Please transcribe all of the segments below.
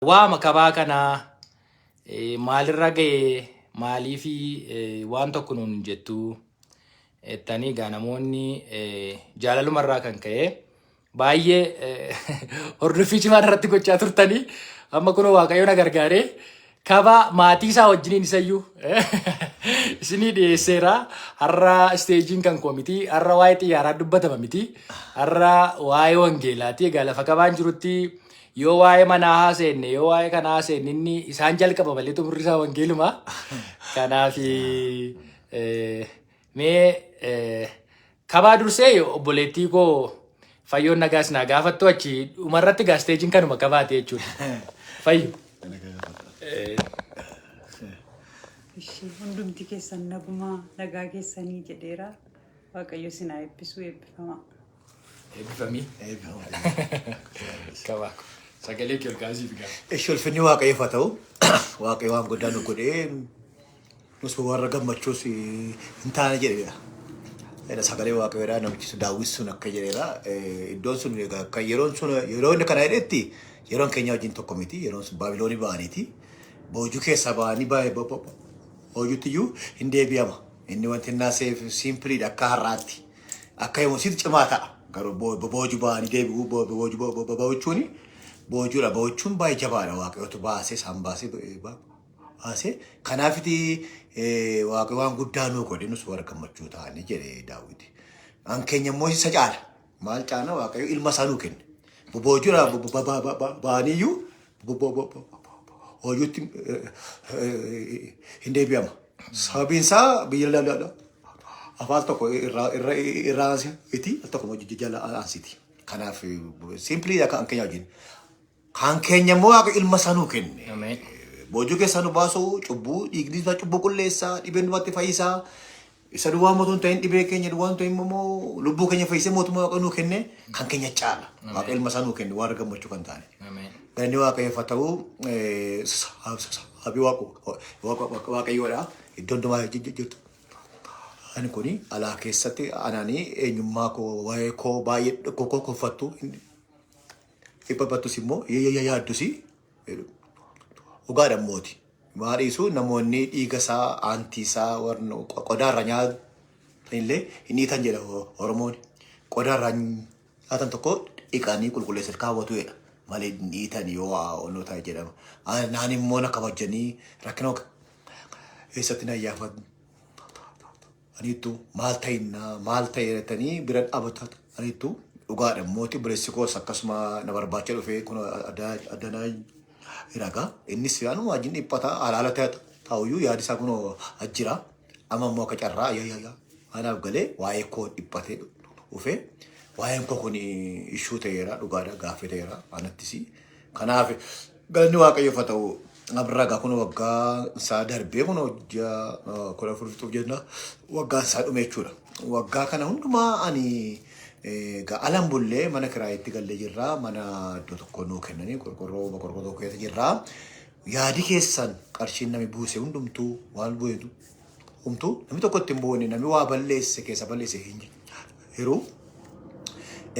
Waama kabaa kanaa maalirra ga'e, maaliifi waan tokko nuun hin jettu jettanii, egaa namoonni jaalalumarraa kan ka'e baay'ee hordoffii cimaan irratti gochaa turtanii, amma kun Waaqayyo na gargaaree kabaa maatii isaa wajjiniin isayyuu isinii dhiyeesseera. Har'a stageiin kan koo miti. Har'a waa'ee xiyyaaraa dubbatama miti. Har'a waa'ee wangeelaati. Egaa lafa kabaan jirutti yoo waa'ee manaa haasa'enne, yoo waa'ee kanaa haasa'enne, inni isaan jalqaba malee xumurri isaa wangeeluma. Kanaaf mee kabaa dursee obboleettii koo Fayyoon nagaas naa gaafattu, achi dhumarratti gaa stageiin kanuma kabaate jechuudha. Fayyu. Ishee hundumti keessan nagumaa, nagaa keessanii jedheera. Waaqayyo isin haa eebbisuu, eebbifamaa. Eebbifamii. Kabaa. Sagalee kee ol kaasiif gaa. Ishi, ulfinni Waaqayyoof haa ta'u. Waaqayyo waan guddaa nu godhee, nus warra gammachuus hin taane jedheera. Jedha sagalee Waaqayyoodhaa, namichi sun Daawwit sun akka jedheera. Iddoon sun egaa kan yeroon sun, yeroo inni kana jedhetti, yeroon keenya wajjin tokko miti. Yeroon sun Baabiloonii ba'aniiti. Boojuu keessaa ba'anii boojuutti iyyuu hin deebi'ama. Inni wanti inni haaseef simpleiidha, akka har'aatti. Akka yommuu cimaa ta'a. Garuu boojuu ba'anii deebi'uu, boojuu ba'uchuuni boojuudha. Ba'uchuun baay'ee jabaadha. Waaqayyotu baasee isaan baasee baasee. Kanaafiti Waaqayyo waan guddaa nuu godhe, nus warra gammachuu ta'anii jedhe Daawwiti. An keenya immoo isa caala. Maal caala? Waaqayyo ilma isaa nuu kenne. Boojuudha ba'aniiyyuu boojuutti hin deebi'ama. Sababiin isaa biyya afaan tokko irraa irra irraa iti al tokko immoo jala aansiti. Kanaaf simply akka kan keenya wajjin. Kan keenya immoo Waaqa ilma isaa nuu kenne. Ameen. Boojuu keessaa nu baasu, cubbuu dhiigni isaa cubbuu qulleessaa, dhibee numatti fayyisaa. Isa duwwaa mootuu hin ta'in, dhibee keenya duwwaa hin ta'in immoo lubbuu keenya fayyisee mootummaa Waaqa nuu kenne, kan keenya caala. Waaqa ilma isaa nuu kenne, warra gammachuu kan taane. Ameen. Galanni Waaqayyoof haa ta'u, sababii Waaqayyoodha. Iddoo hundumaa jirtu. Ani kuni alaa keessatti anaanii eenyummaa koo, waa'ee koo baay'ee koo koffattu, dhiphattus immoo yaaddus dhugaadha mooti. Maa dhiisu, namoonni dhiiga isaa, aantii isaa warra qodaarra nyaatan illee hin dhiitan jedha Oromoon. Qodaarra nyaatan tokko dhiqanii qulqulleessan kaawwatu jedha. Malee hin dhiitan yoo onnoo jedhama. Naan immoo na kabajanii rakkina keessatti na ayyaafatu. Aniittu maal ta'innaa, maal ta'e jettanii bira dhaabbatu aniittu dhugaadha mooti. Obboleessi koos akkasuma na barbaacha dhufee kun addanaa ragaa. Innis anuma wajjin dhiphata, alaala ta'uyyuu yaadi isaa kun jira. Amma immoo akka carraa anaaf galee waa'ee koo dhiphatee dhufee, waa'een koo kun ishuu ta'eera, dhugaadha, gaaffii ta'eera anattis. Kanaaf galanni Waaqayyoof haa ta'u. Abragaa kun waggaa isaa darbee, kun ji'a 14 fixuuf jenna, waggaan isaa dhume jechuudha. Waggaa kana hundumaa ani egaa alan bullee, mana kiraayitti gallee jirra. Mana iddoo tokko nuu kennanii qorqorroo qorqorroo tokko keessa jirra. Yaadi keessan, qarshiin nami buuse hundumtuu, waan bu'e humtuu namni tokko ittiin buune, namni waa balleesse keessa balleesse hin jiru.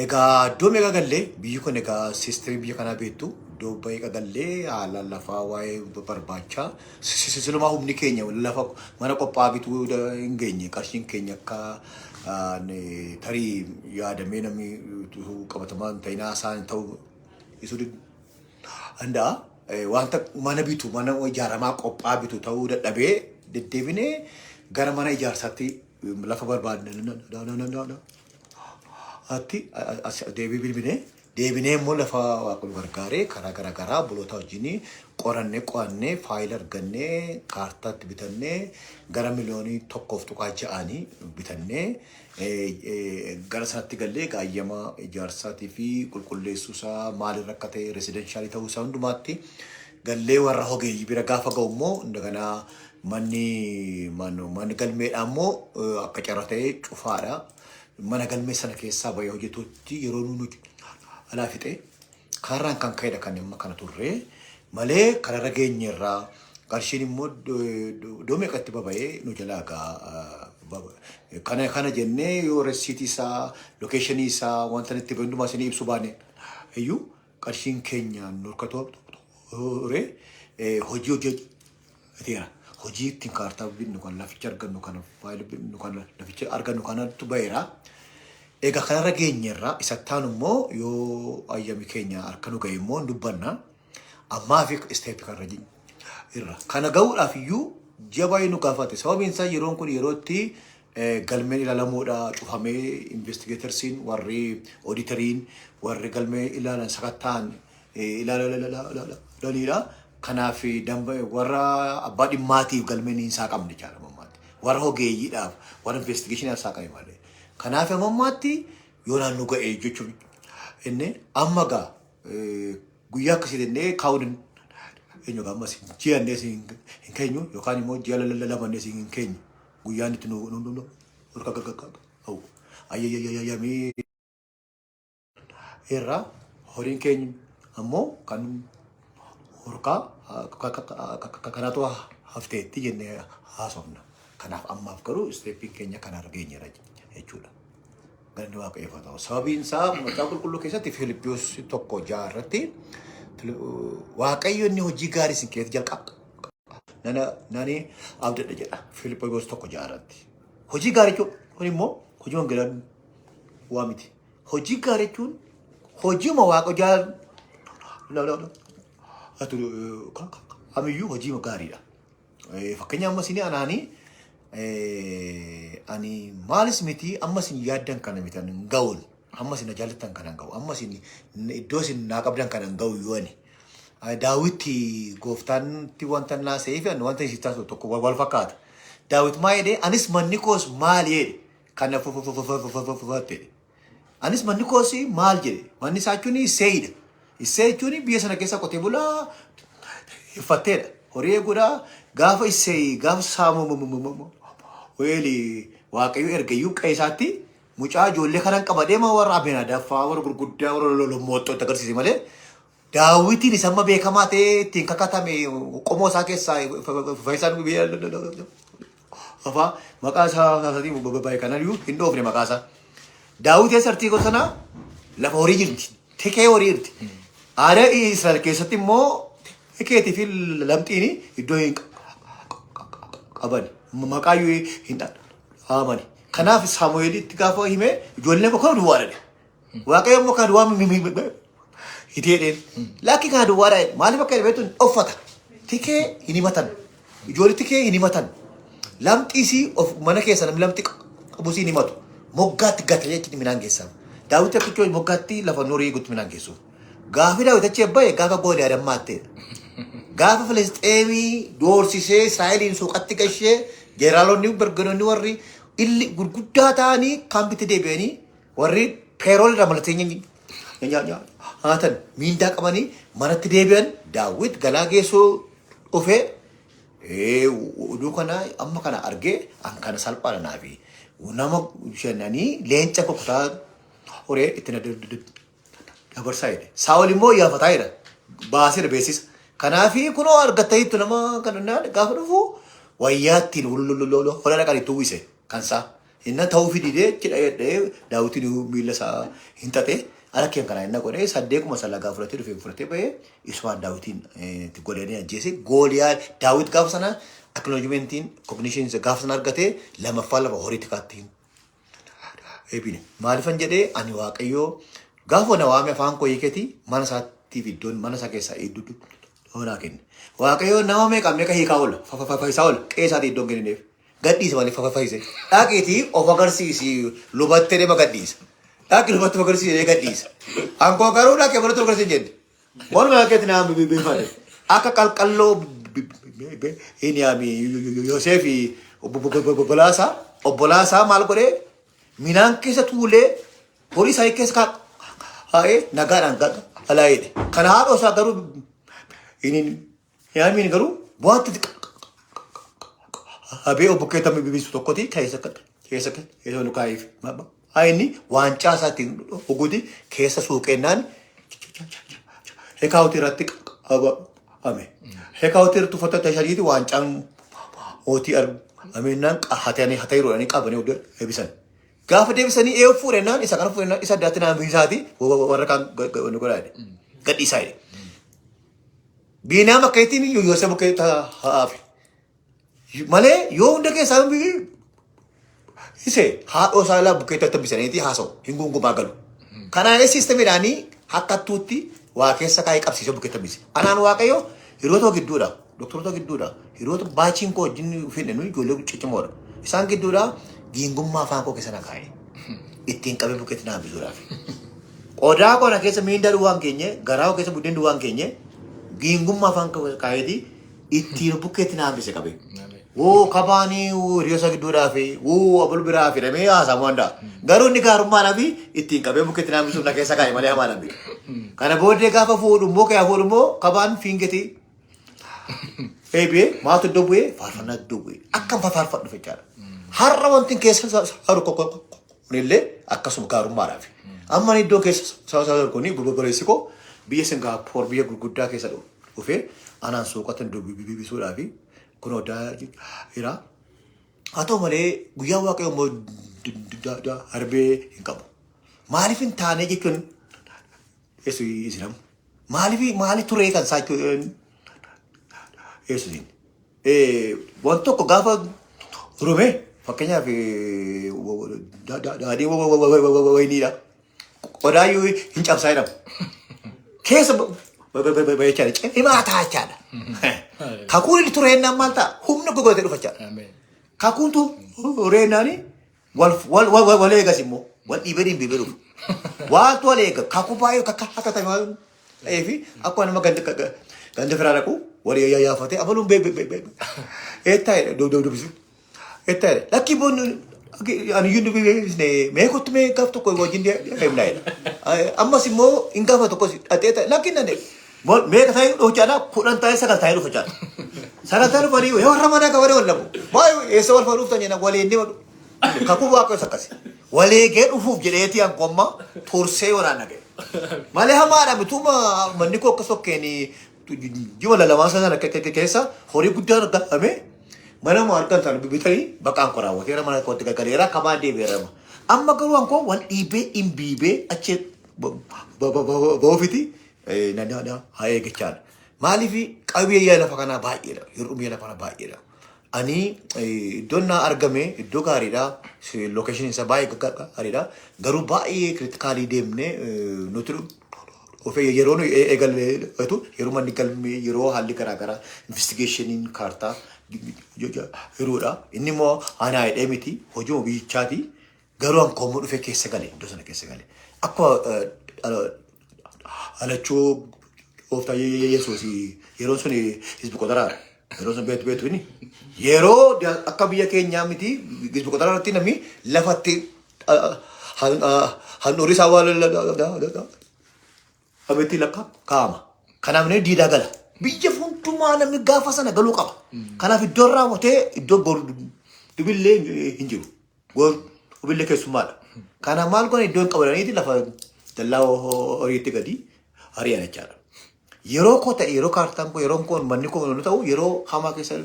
Egaa iddoo meeqa gallee, biyyi kun egaa systemii biyya kanaa beektu, iddoo meeqa gallee haala lafaa waa'ee barbaachaa silumaa humni keenya lafa mana qophaa'aa bituu hin geenye, qarshiin keenya akka tarii yaadamee namni qabatamaa hin ta'in haasaan ta'uu isuu danda'a. Wanta mana bitu, mana ijaaramaa qophaa'aa bitu ta'uu dadhabee, deddeebinee gara mana ijaarsaatti lafa barbaadne atti as deebii bilbilee, deebinee immoo lafa Waaqa nu gargaaree karaa garaa garaa obboloota wajjin qorannee, qo'annee, faayila argannee, kaartaatti bitannee, gara miliyoonii 1.6nii bitannee gara sanatti gallee, gaayyama ijaarsaatii fi qulqulleessuu isaa, maalirra akka ta'e, residentialii ta'uu isaa hundumaatti gallee, warra ogeeyyii bira gaafa ga'u immoo indaganaa manni manni galmeedhaa immoo akka carra ta'ee cufaadha. Mana galmee sana keessaa bahee hojjetutti yeroo nuti alaa fixee karaan kan ka'edha kan amma kana turre malee kanarra geenyerraa, qarshiin immoo iddoo meeqatti baba'ee nu jalaa gaa. Kana kana jennee yoo receiptii isaa, locationii isaa, wanta itti hundumaa isinii ibsuu baane iyyuu, qarshiin keenya nu harkatu ture hojii hojjeteera. Hojii ittiin kaartaa binnu kan laficha argannu kan faayila binnu kan laficha argannu kanatu baheera. Egaa kanarra geenyerra isa taanu immoo yoo ayyami keenya harka nu ga'e immoo hin dubbanna. Ammaa fi step kanarra irra. Kana ga'uudhaaf iyyuu ji'a baay'ee nu gaafate. Sababiin isaa yeroon kun yeroo itti galmeen ilaalamuudha cufamee investigatorsiin, warri auditoriin, warri galmee ilaalan sakatta'an ilaalanidha. Kanaaf warra abbaa dhimmaatiif galmeen hin saaqamne jechaadha ammaatti. Warra ogeeyyiidhaaf, warra investigationiidhaaf saaqame malee. Kanaaf ammaatti yoo naannoo ga'e jechuun inni amma gaa guyyaa akkasii jennee kaa'uu eenyu gaa ammas ji'a innee hin keenyu yookaan immoo ji'a 2 innee hin keenyu, guyyaan itti nu nu nu ayyayyamii irraa horiin keenya ammoo kan horkaa kanatu hafteetti jennee haasofna. Kanaaf ammaaf garuu stepiin keenya kana argeenyeera jechuudha. Galanni Waaqayyoof haa ta'u. Sababiin isaa Macaafa Qulqulluu keessatti Filiphiyuus 1:6 irratti Waaqayyo inni hojii gaarii isin keessatti jalqaba nana nani abdadha jedha Filiphiyuus 1:6 irratti. Hojii gaarii jechuun kun immoo hojii wangeelaa waa miti. Hojii gaarii jechuun hojiima Waaqa jaalatu kamiyyuu hojii gaariidha. Fakkeenya amma isin anaanii ani maalis miti, amma isin yaaddan kana miti hin ga'uun, amma isin na jaallattan kana hin ga'u, amma isin iddoo isin naa qabdan kana hin ga'u. Yoo ani Daawwitti gooftaantti wanta naa se'eef ani wanta isin taasisu tokko wal fakkaata. Daawit maa jedhee? Anis manni koos maal jedhe kana fufatte. Anis manni koos maal jedhe? Manni isaa jechuun Isseeyidha. Isseey jechuun biyya sana keessa qotee bulaa uffatteedha. Horii eeguudha. Gaafa Isseey, gaafa Saamu'eel Waaqayyo erga iyyuu qe'ee isaatti mucaa ijoollee kanan qaba deema, warra Abinaadaffaa, warra gurguddaa, warra lolommoottotti agarsiise malee Daawitiin isa amma beekamaa ta'ee ittiin kakatame qomoo isaa keessaa fayyisaan biyya lafaa maqaa isaa isaatiin baay'ee kanayyuu hin dhoofne maqaa isaa. Daawit eessa artii gosa sanaa lafa horii jirti. Tikee horii jirti. Aadaa Israa'el keessatti immoo tikeetii fi lamxiin iddoo hin qaban. Maqaayyuu hin dhaamani. Kanaaf Saamu'eelitti gaafa hime ijoolleen koo duwwaadha jedhe. Waaqayyo immoo kan duwwaa hiteedheen. Lakki, kana duwwaadha jedhe. Maaliif akka jedhe beektu? Uffata. Tikee hin himatan. Ijoollee tikee hin himatan. Lamxiisii of mana keessa namni lamxii qabus hin himatu. Moggaatti gata jechuun midhaan geessaaf. Daawit akka moggaatti lafa horii eegutti midhaan geessuuf. Gaafi Daawit achi bahe gaafa Gooliyaad ammaatteedha. Gaafa Filisxeemii doorsisee Israa'eliin suuqatti gashee jeneraalonni berganoonni warri illi gurguddaa ta'anii kaampitti deebi'anii warri payroll irraa malatee nyaatan miindaa qabanii manatti deebi'an, Daawit galaa geessuu dhufee oduu kana amma kana argee an kana salphaadha naafi nama shannanii leenca kukkutaa horee itti na dabarsaa jedhe. Saa'ol immoo yaafataa jedha. Baasee beeksisa. Kanaafi kunoo argattaniittu nama kana gaafa dhufu wayyaa ittiin hola dhaqan itti uwwise kan isaa. Inna ta'uufi didee cidha jedhee Daawitiin miila isaa hin xaxee ala keen kana inna godhee saddeequma salagaa fudhatee dhufee fudhatee bahee isumaan Daawitiin itti godhanii ajjeese. Gooliyaa Daawit gaafa sana acknowledgementiin cognition gaafa sana argatee lamaffaa lafa horii tikaatti eebine. Maaliifan jedhee, ani Waaqayyoo gaafa na waame afaan koo hiikeeti mana isaatiif iddoon mana isaa keessaa iddoo naa kenne. Waaqayyoo nama meeqa meeqa hiikaa oola, fayyisaa oola, qe'ee isaatii iddoon kennineef. Gadhiisa malee fayyise. Dhaqiitii of agarsiisi lubattee deema gadhiisa. Dhaqi lubatti of agarsiisi gadhiisa. Ankoo garuu dhaqee balatti of agarsiisi jenne. Walumaa galatti naa beekame. Akka qalqalloo hin yaami Yoseef obbolaasaa maal godhee midhaan keessa tuulee horii isaa keessa kaa'ee nagaadhaan alaa jedhe. Kana haadha isaa garuu hin yaamiin garuu waanti habee obbo Keetamii bibisu tokkoti keessa keessa keessa nu kaa'eef. Haa inni waancaa isaa ittiin dhuguuti keessa suuqeennaan hekaawutii irratti qabame. Hekaawutii irratti uffata tashariiti waancaan mootii argamennaan hatanii hatanii qabanii deebisan. Gaafa deebisanii eeyyuu fuudhennaan isa kana fuudhennaan isa addaatti naan isaati warra kaan godhaa jedhe. Gadhiisaa jedhe. Biiniyaam akka ittiin Yoosef bukkee haafe. Malee yoo hunda keessaa ise haadhoo isaa ilaa bukkee tabbisaniiti haasa'u hin gungumaa galu. Kanaan siistemiidhaanii hakkattuutti waa keessa kaa'ee qabsiisee bukkee tabbise. Anaan Waaqayyo hiriyoota gidduudha. Doktoroota gidduudha. Hiriyoota baachiin koo wajjin finne nuyi ijoollee ciccimoodha. Isaan gidduudha giingummaa afaan koo keessa na kaa'e. Ittiin qabee bukkeetti na hambisuudhaaf. Qodaa koo na keessa miindaa duwwaan keenye, garaa koo keessa buddeen duwwaan keenye, giingummaa afaan koo keessa kaa'eeti ittiin bukkeetti na hambise qabee. Woo kabaanii hiriyoota isaa gidduudhaa fi woo abul biraa fi dhamee haasamu danda'a. Garuu inni gaarummaadhaa fi ittiin qabee bukkeetti na hambisuuf na keessa kaa'e malee hamaa dhabbe. Kana booddee gaafa fuudhu immoo ka'ee fuudhu immoo kabaan fiingetii eebi'ee maaltu iddoo bu'ee faarfannaa iddoo bu'ee akkam faarfadhu jechaadha. Har'a wanti keessa haru kunillee akkasuma gaarummaadhaaf. Amma iddoo keessa haru kuni obboleessi koo biyya Singaappoor biyya gurguddaa keessa dhufee anaan suuqatti dubbisuudhaaf kun odaa jira. Haa ta'u malee guyyaa Waaqayyo immoo darbee hin qabu. Maaliif hin taane jechuun eessu isinamu. Maaliif maali turee kan isaa jechuun eessu isin. Waan tokko gaafa rume fakkeenyaaf daadhii wayiniidha. Qodaayyuu hin cabsaa jedhamu. Keessa bayechaadha. Cimaa ta'a jechaadha. Kakuun inni tureennaan maal ta'a? Humna gogootee dhufa jechaadha. Kakuun tureennaani wal wal wal wal eegas immoo wal dhiibee dhiibee dhufu. Waantu wal eega kakuu baay'ee akka akka ta'e waan ta'eef akkuma nama ganda ganda firaa dhaqu wal yaafatee abaluun bee bee bee eettaa jedhe dubbisu. Eettaa jedhe lakkii boonni ani iyyuu dubbisne mee kottu mee gaaf tokko wajjin deemnaa jedha. Ammas immoo hin gaafa tokkos dhaqee ta'e lakkiin danda'e. Meeqa ta'ee dhufa jechaadha 10 ta'ee 9 ta'ee dhufa jechaadha. 9 ta'ee dhufanii yoo warra manaa qabanii wal dhabu. Baay'ee eessa wal faana dhuftan jenna waliin ni kakuu Waaqayyoos akkasi. Waleegee dhufuuf jedheetii hanqomma tursee waraana ga'e. Malee hamaadha bituma manni koo akka sokkeen ji'a lamaan sana keessa horii guddaan argame mana moo argan sana bitanii baqaan koo raawwateera mana kootti gaggaleera kamaan deebi'eera. Amma garuu hankoo wal dhiibee dhimbiibee achi ba'uufiti haa eeggachaadha. Maaliif qabiyyee lafa kanaa baay'eedha. Hir'uu biyya lafa kanaa baay'eedha. Ani iddoon naa argame iddoo gaariidha. Location isaa baay'ee gaariidha. Garuu baay'ee critically deemne nuti dhufee yeroo nu eegalleetu yeroo manni galmee yeroo haalli garaagaraa investigationiin kaartaa yeroodha. Inni immoo anaa hidhee miti hojii biyyichaati. Garuu an koommoo dhufee keessa gale iddoo sana keessa gale. Akkuma alachuu gooftaa Yesuus yeroon sun hizbi qotaraadha. Yeroo sun beektu beektu inni. Yeroo akka biyya keenyaa miti hizbi qotaraa irratti namni lafatti handhuurri isaa waan ametti lakka kaa'ama. Kanaaf namni diidaa gala. Biyya hundumaa namni gaafa sana galuu qaba. Kanaaf iddoo raawwatee iddoo dubillee hin jiru. Dubillee keessummaadha. Kanaaf maal godhan iddoo hin qabaniiti lafa dallaa horiitti gadi ari'an jechaadha. Yeroo koo ta'e yeroo kaartaan koo yeroo koo manni koo ta'u yeroo hamaa keessa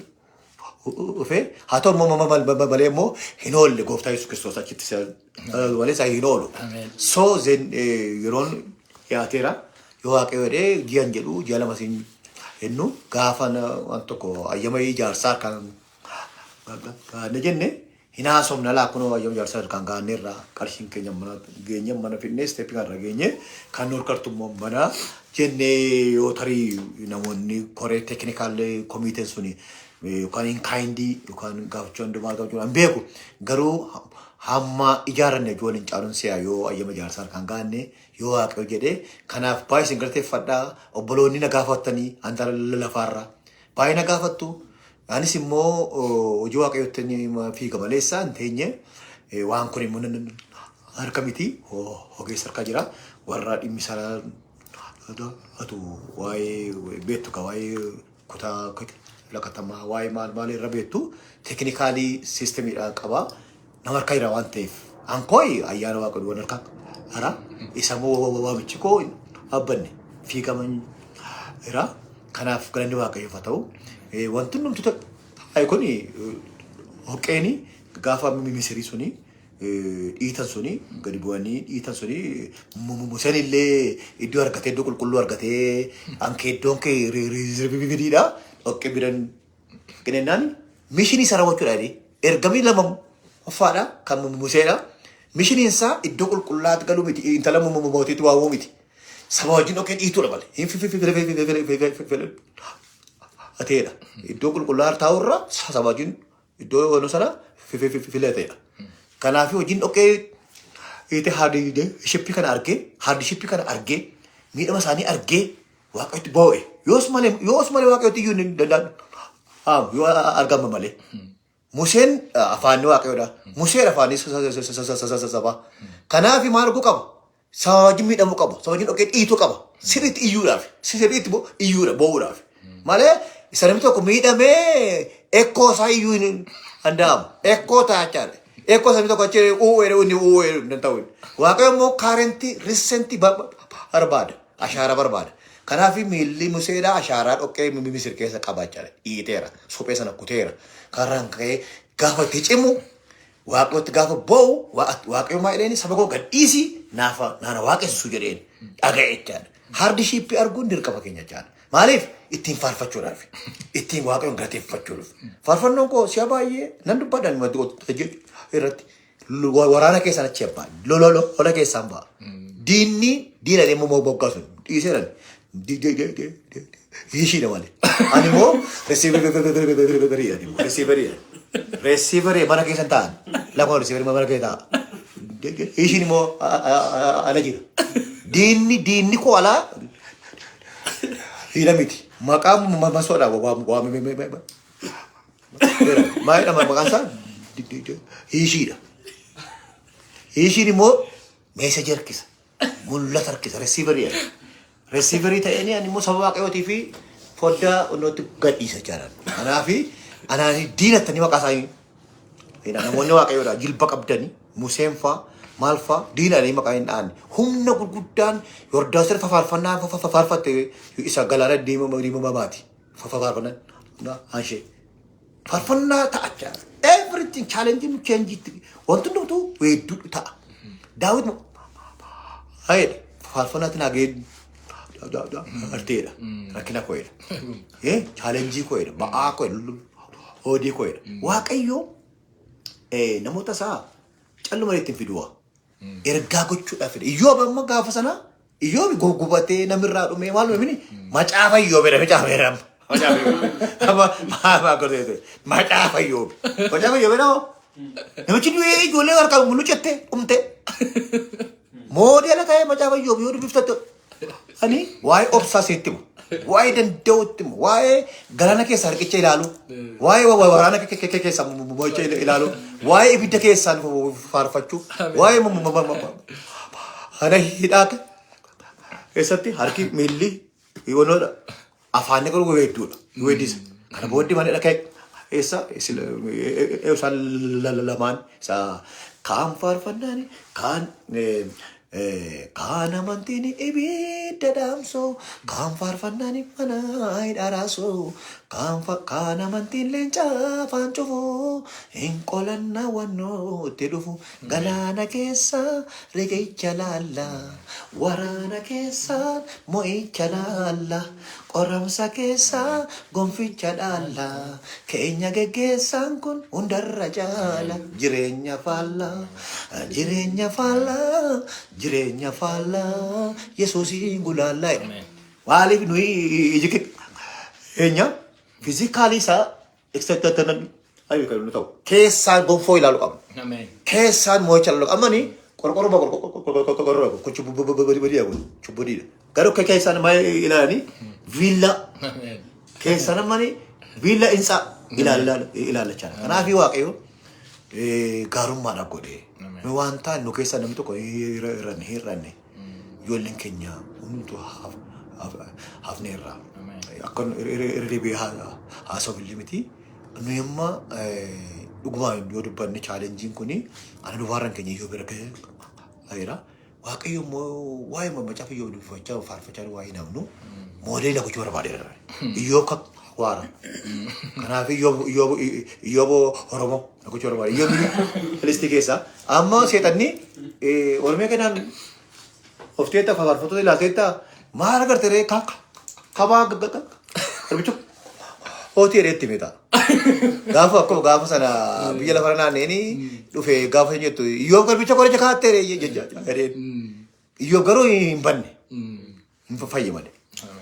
dhufee haa ta'u immoo malee immoo hin oolle gooftaa Yesuus Kiristoos achitti malee isaa hin oolu. So yeroon dhiyaateera yoo Waaqayyo jedhee ji'an jedhu ji'a lama siin jennu gaafa waan tokko ayyama ijaarsaa kan gaanne jenne hin haasofna laa kunoo ayyama ijaarsaa kan gaanneerra qarshiin keenya mana geenye mana finnee step kanarra geenye kan nu hirkartu immoo mana jennee yoo tarii namoonni koree technical komiiteen suni yookaan in kind yookaan gaafachuu hundumaa gaafachuu hin beeku garuu hamma ijaaranne ijoolleen caaluun si'a yoo ayyama ijaarsaa kan gaanne yoo Waaqayyo jedhee. Kanaaf baay'ee isin galateeffadha. Obboloonni na gaafattanii anta lafaarra baay'ee na gaafattu. Anis immoo hojii Waaqayyootti fiiga maleessa hin teenye. Waan kun immoo harka miti, ogeessa harkaa jira. Warra dhimmi isaa atu waa'ee beektu ka waa'ee kutaa lakatamaa waa'ee maal maal irra beektu technical systemiidha qaba. Nama harka jira waan ta'eef. Ankooyi ayyaana Waaqayyoo waan harka hara. Isa immoo waamichi koo dhaabbanne fiigaman jira. Kanaaf galanni Waaqayyoof haa ta'u. Wanti hundumtu ta'e kun dhoqqeeni gaafa Misirii suni Dhiitan suni gadi bu'anii dhiitan suni Museen illee iddoo argatee, iddoo qulqulluu argatee, anke iddoon kee reservediidha, dhoqqee biran qinennaan missionii isaa raawwachuudha jedhee ergamii lama uffaadha kan Museedha. Missioniin isaa iddoo qulqullaatti galuu miti, intala mootiitti waamuu miti. Saba wajjin dhoqqee dhiituudha malee. Hin filateedha. Iddoo qulqullaa taa'urra saba wajjin iddoo ono sana filateedha. Kanaaf hojiin dhoqqee hiite hardshipii kana argee, hardshipii kana argee, miidhama isaanii argee Waaqayyotti boo'e. Yoos malee Waaqayyotti iyyuu hin danda'amu yoo argama malee. Museen afaanni Waaqayyoodha. Museen afaanni sabaa. Kanaaf maal arguu qaba? Saba wajjin miidhamuu qaba. Saba wajjin dhoqqee dhiituu qaba. Sirriitti iyyuudhaaf. Sirriitti iyyuudha, boo'uudhaaf. Malee isa namni tokko miidhamee ekkoo isaa iyyuu hin danda'amu. Ekkoo ta'a. Ekkoo namni tokko achi u'uu inni u'uu hin ta'u. Waaqayyo immoo currentii recentii barbaada. Ashaaraa barbaada. Kanaaf miilli Museedhaa ashaaraa dhoqqee Misir keessa qaba jechaadha. Dhiiteera. Suphee sana kuteera. Karaan ka'ee gaafa itti cimu, Waaqayyotti gaafa boo'u, Waaqayyo maa jedheen? "Saba koo gad dhiisii naafa naana waaqessu" jedheen dhaga'e jechaadha. Hardshipii arguun dirqama keenya jechaadha. Maaliif? Ittiin faarfachuudhaaf. Ittiin Waaqayyoon galateeffachuudhaaf. Faarfannoon koo si'a baay'ee nan dubbadha irratti. Waraana keessaan achi abbaa. Lola keessaan ba'a. Diinni diina immoo moggaasu dhiiseeran. Ishiidha malee. Ani immoo receiverii, receiverii. Receiverii mana keessan taa'an. Lama receiverii mana keessa taa'a. Ishiin immoo ala jira. Diinni koo alaa diina miti. Maqaa masoodha waamame. Maalidha maqaan isaa? Hiishiidha. Hiishiin immoo message harkisa. Mul'ata harkisa. Receiverii. Receiverii ta'een ani immoo saba Waaqayyootii fi foddaa onnootti gadhiisa jechaadha. Kanaaf anaan diinattanii maqaa isaanii namoonni Waaqayyoodha jilba qabdanii, Museen faa maal faa diinanii maqaa hin dhaanne. Humna gurguddaan Yordaanos irra faarfannaa faarfatte isa galaana diimaa baati. Faarfannaa hanshee. Faarfannaa ta'a. Everything challenge change wanti hundumtuu weedduu ta'a. Daawit hayedha. Faarfannaatti naa gahee arteedha. Rakkina koo'edha. Challenge koo'edha. Ba'aa koo'edha. Hoodii koo'edha. Waaqayyo namoota isaa calluma ittiin fiduwa. Ergaa gochuudhaaf fide. Iyyoob amma gaafa sana Iyyoobi gubatee namirraa dhumee maal dhumee macaafa Iyyoobi macaafa jedhama. Macaafa Iyyoobi. Amma maal godhee macaafa Iyyoobi. Macaafa Iyyoobi nama namichi du'ee ijoollee harkaa mulucette dhumte. Moodela ta'ee macaafa Iyyoobi yoo dubbiftatte ani waa'ee obsaa sitti himu. Waa'ee danda'utti himu. Waa'ee galaana keessa harkicha ilaalu. Waa'ee waraana keessa mo'icha ilaalu. Waa'ee ibidda keessaan faarfachuu. Waa'ee mana hidhaa keessatti harki miilli yonoodha. Afaanni garuu weedduudha. Weeddisa. Kana booddee mana dhaqee eessa isaan lamaan isa kaan faarfannaan kaan amantiin ibidda dhaamsoo, kaan faarfannaan mana hidhaaraasoo, kaan amantiin leencaa afaan cufuu hin qolannaa wannootti dhufu, galaana keessa riqicha laalla, waraana keessa mo'icha laalla, qoramsa keessa gonficha dhaalla, keenya geggeessaan kun hundarra caala, jireenya faallaa, jireenya faallaa, jireenya faallaa Yesuusiin gulaallaa jedha. Ameen. Maaliif nuyi iji keenya physicalii isaa external ta'u keessaan gonfoo ilaalu qabna. Ameen. Keessaan mo'icha ilaalu qabna. Amma qorqorroo qorqorroo kun cubbuddiidha, kun cubbuddiidha. Garuu keessaan maal ilaalanii? Viillaa. Ameen. Keessaan ammani viillaa insaa ilaallachaa. Kanaaf Waaqayyo gaarummaadhaaf godhee. Nu waan taane nu keessaa namni tokko hir'anne hir'anne. Ijoolleen keenya hundumtuu hafneerra. Akka irra deebi'ee haasa'uuf illee miti. Nuyi amma dhugumaan yoo dubbanne challengeiin kuni ana dubaarran keenya iyyuu bira gaheera. Waaqayyo immoo waa'ee macaafa Iyyoob dubbifachaa faarfachaa waa'ee namnu moodeela gochuu barbaadeera. Iyyoob Waara. Kanaaf Iyyoob Oromoo gocha Oromoo Iyyoob listii keessaa amma seexanni Oromiyaa kennaan of teetta faarfattoota ilaalteetta maal agarte ree kabaa garbicha hootii jedhee itti himeta. Gaafa akkuma gaafa sana biyya lafa naanneeni dhufe gaafa hin jettu Iyyoob garbicha qoricha kaattee jedheen. Iyyoob garuu hin banne. Hin fayye malee.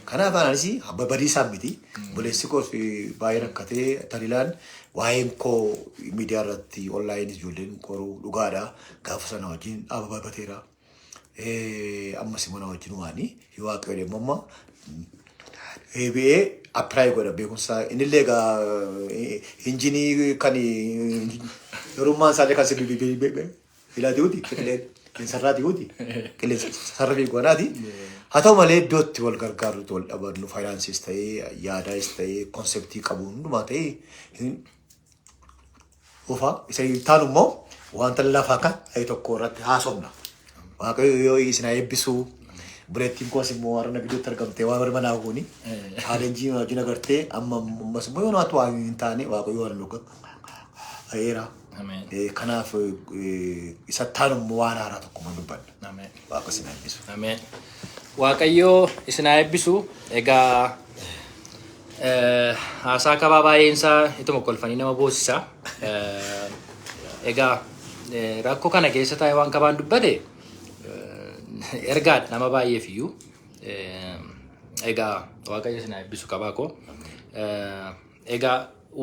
Kanaaf anis badiisaa miti. Buleessi koos baay'ee rakkatee talilaan waa'een koo miidiyaa irratti online ijoolleen qoruu dhugaadha. Gaafa sana wajjin dhaabbateera. Ammas immoo na wajjin waanii Waaqayyo immoo amma deebi'ee apply godha beekumsa innillee egaa injinii kan yerummaan isaallee kan ilaatiuti qilleensarraa ti'uuti qilleensa sarara fiigwanaati. Haa ta'u malee iddoo itti wal gargaarrutti wal dhabannu faayinaansiis ta'ee yaadaas ta'ee concept qabu hundumaa ta'ee hin dhufa. Isa hin taanu immoo wanta lafaa kan ta'e tokko irratti haasofna. Waaqayyo yoo isin haa eebbisu. Buleettiin koos immoo har'a gidduutti argamtee waan warri manaa kuni challenge wajjin agartee amma ammas immoo yoo naatu waa hin taane Waaqayyo waan nu ga'eera. Ameen. Kanaaf isa taanu immoo waan haaraa tokko immoo dubbanna. Ameen. Waaqa isin haa eebbisu. Ameen. Waaqayyoo isin haa eebbisu. Egaa haasaa kabaa baay'een isaa ituma kolfanii nama boosisa. Egaa rakkoo kana keessa taa'ee waan kabaan dubbate ergaadha nama baay'eef iyyuu. Egaa Waaqayyo isin haa eebbisu kabaa koo. Egaa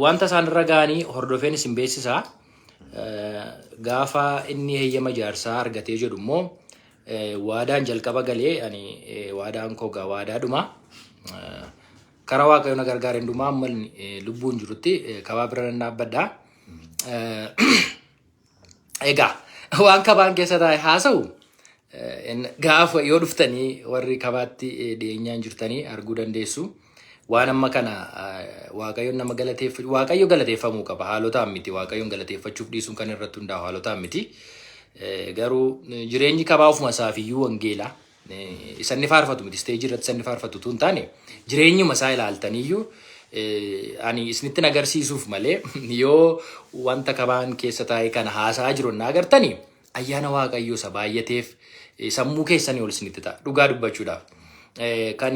wanta isaan irra ga'anii hordofeen isin beeksisaa. Gaafa inni heeyyama ijaarsaa argatee jedhu immoo waadaan jalqaba galee ani waadaan koo gaa waadaadhuma. Karaa Waaqayyo na gargaare hundumaa amma lubbuun jirutti kabaa bira nan dhaabbadha. Egaa waan kabaan keessa taa'e haasa'u gaafa yoo dhuftanii warri kabaatti dhiyeenyaan jirtanii arguu dandeessu. Waan amma kana Waaqayyoon nama galateeffachuu Waaqayyo galateeffamuu qaba haalotaan miti. Waaqayyoon galateeffachuuf dhiisuun kan irratti hundaa'u haalotaan miti. Garuu jireenyi kabaa ofuma isaafiyyuu wangeela. Isa inni faarfatu miti, stage irratti isa inni faarfatu utuu hin taane jireenyuma isaa ilaaltaniyyuu ani isinitti agarsiisuuf malee yoo wanta kabaan keessa taa'e kana haasa'aa jiru na agartanii ayyaana Waaqayyoo isa baay'ateef sammuu keessanii ol isinitti ta'a dhugaa dubbachuudhaaf. Kan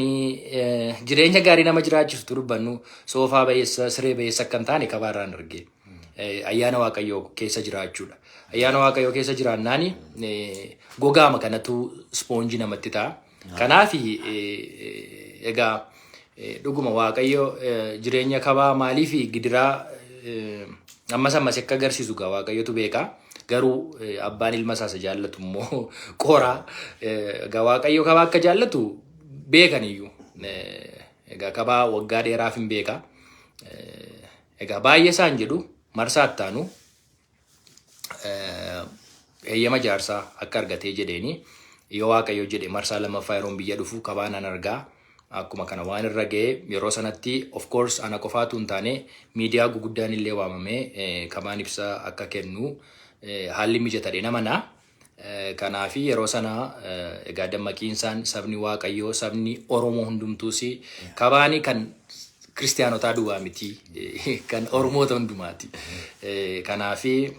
jireenya gaarii nama jiraachisu dubbannu soofaa ba'eessa siree ba'eessa akka hin taane kabaarraan arge. Ayyaana Waaqayyoo keessa jiraachuudha. Ayyaana Waaqayyoo keessa jiraannaani gogaama kanatu sponge namatti ta'a. Kanaaf egaa dhuguma Waaqayyo jireenya kabaa maalii fi gidiraa ammas ammas akka agarsiisu gaa Waaqayyotu beeka. Garuu abbaan ilma isaa isa jaallatu immoo qoraa. Egaa Waaqayyo kabaa akka jaallatu beekaniyyuu. Egaa kabaa waggaa dheeraaf hin beeka. Egaa baay'ee isaan jedhu marsaa ittaanu heeyyama ijaarsaa akka argatee jedheeni yoo Waaqayyo jedhe marsaa lammaffaa yeroon biyya dhufu kabaa nan argaa. Akkuma kana waan irra ga'ee yeroo sanatti of course ana qofaatu hin taane miidiyaa guguddaan illee waamamee kabaan ibsa akka kennu haalli mijatadhe nama na. Kanaafi yeroo sana egaa dammaqiinsaan sabni Waaqayyoo sabni Oromoo hundumtuus kabaanii kan kiristaanotaa duwwaa miti, kan Oromoota hundumaati. Kanaafi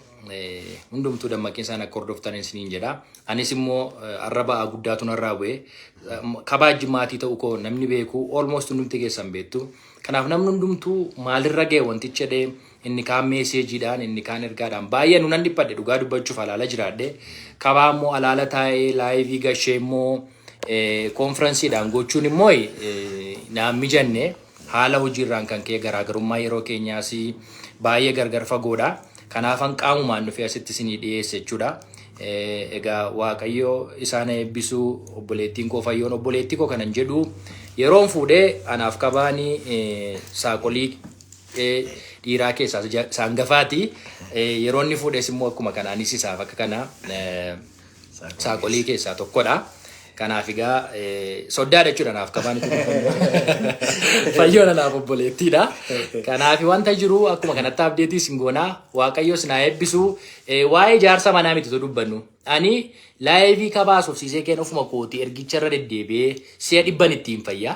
hundumtuu dammaqiinsaan akka hordoftan isiniin jedha. Anis immoo arra ba'aa guddaatu narraa bu'e. Kabaa jimmaatii ta'uu koo namni beeku almost hundumti keessan beektu. Kanaaf namni hundumtuu maalirra ga'e wantichi jedhee inni kaan messageiidhaan inni kaan ergaadhaan baay'ee nu nan dhiphadhe dhugaa dubbachuuf alaala jiraadhe. Kabaa immoo alaala taa'ee live gashee immoo conferenceiidhaan gochuun immoo naan mijanne haala hojiirraan kan ka'e garaagarummaa yeroo keenyaas baay'ee gargar fagoodha. Kanaafan qaamumaan dhufee asitti isinii dhiyeesse jechuudha. Egaa Waaqayyo isaan eebbisuu. Obboleettiin koo Fayyoon obboleettii koo kanan jedhu yeroon fuudhee anaaf kabaanii saaqolii dhiiraa keessaa isaan gafaati. Yeroo inni fuudhes immoo akkuma kanaanis isaaf akka kana saaqolii keessaa tokkodha. Kanaaf egaa soddaadha jechuudha naaf kabaan itti dhufannu. Fayyoon anaaf obboleettiidha. Kanaaf wanta jiru akkuma kanatti update isin goonaa. Waaqayyos naa eebbisu. Waa'ee ijaarsa manaa miti dubbannu. Ani live kabaasuuf siisee kenna ofuma kooti ergicha irra deddeebi'ee si'a dhibban ittiin fayyaa.